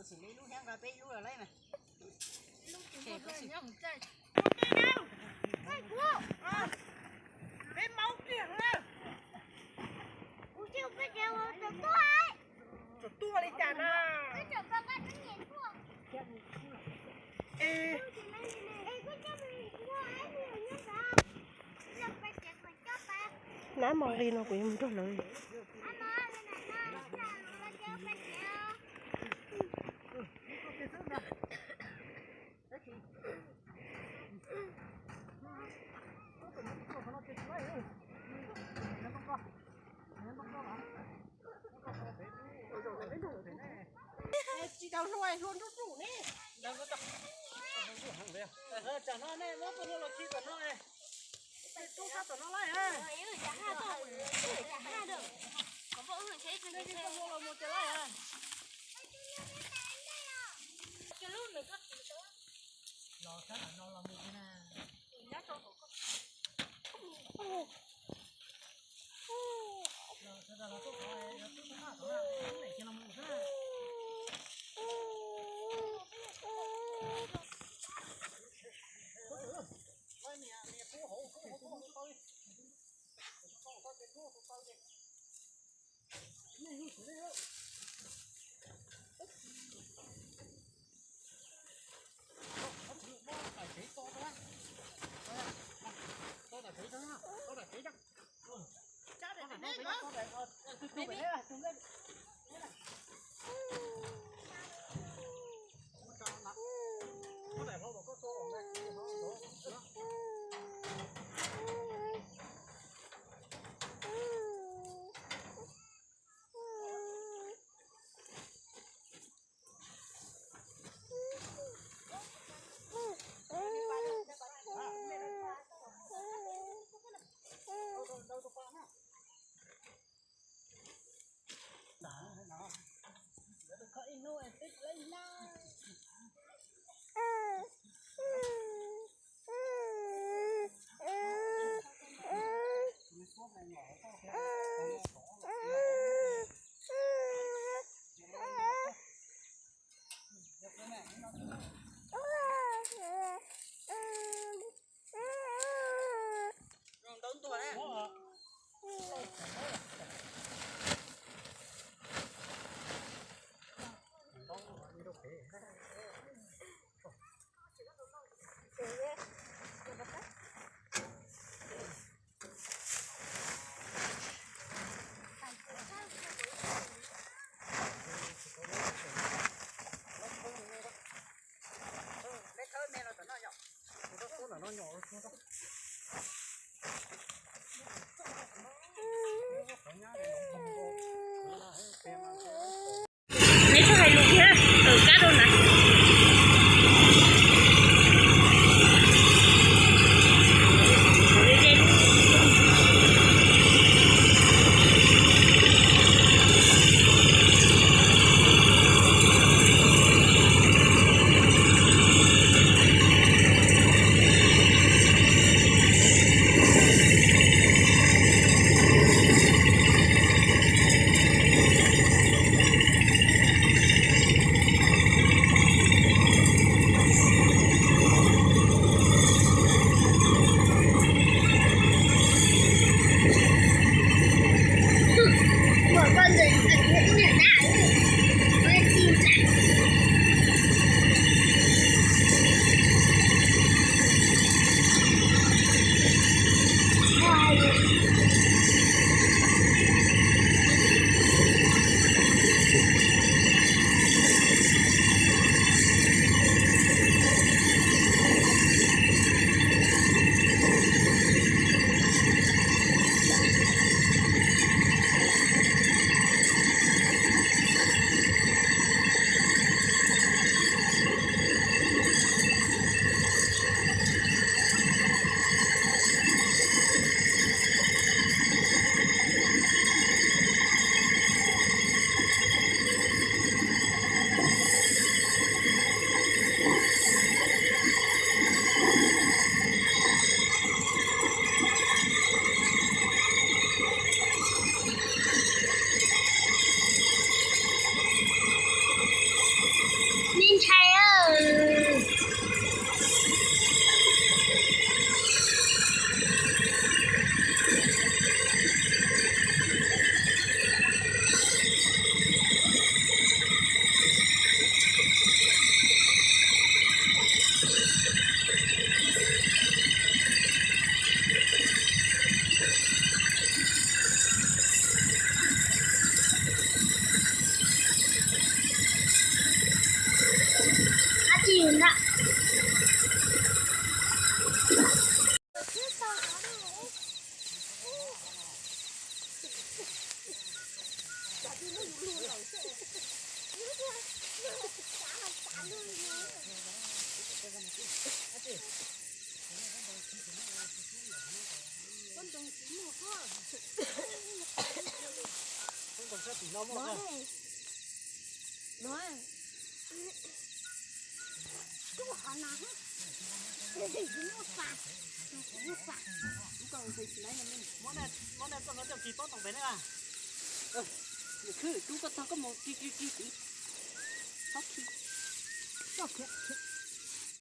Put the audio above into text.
Xws li lub hiab nqa peb lub los lawm mas. Peb maub kiag na. Kuv cia peb cov ua tau tuaj. Tau tuaj li cas na? Es nab mos nqi no kuv yuav mus nrog lawv. Tsis tau hlua, hlua nruj nruj ne. Tsam no nej muab tus hlua los khi tom no, tub sab tom no laij. Hlua los mus ces laij. Los sab tom no los mus na. Neb txhob hais lus thiab, kab rau na. Tsis muaj hov. Tsis muaj hov. Rub hov no. Tsis muaj fam. Tsis muaj fam. Muab nej txoj no coj kis pob toom pem ne. Khwb rub koj tog koj mus kis kis kis tid. Txhob khi. Txhob khiav.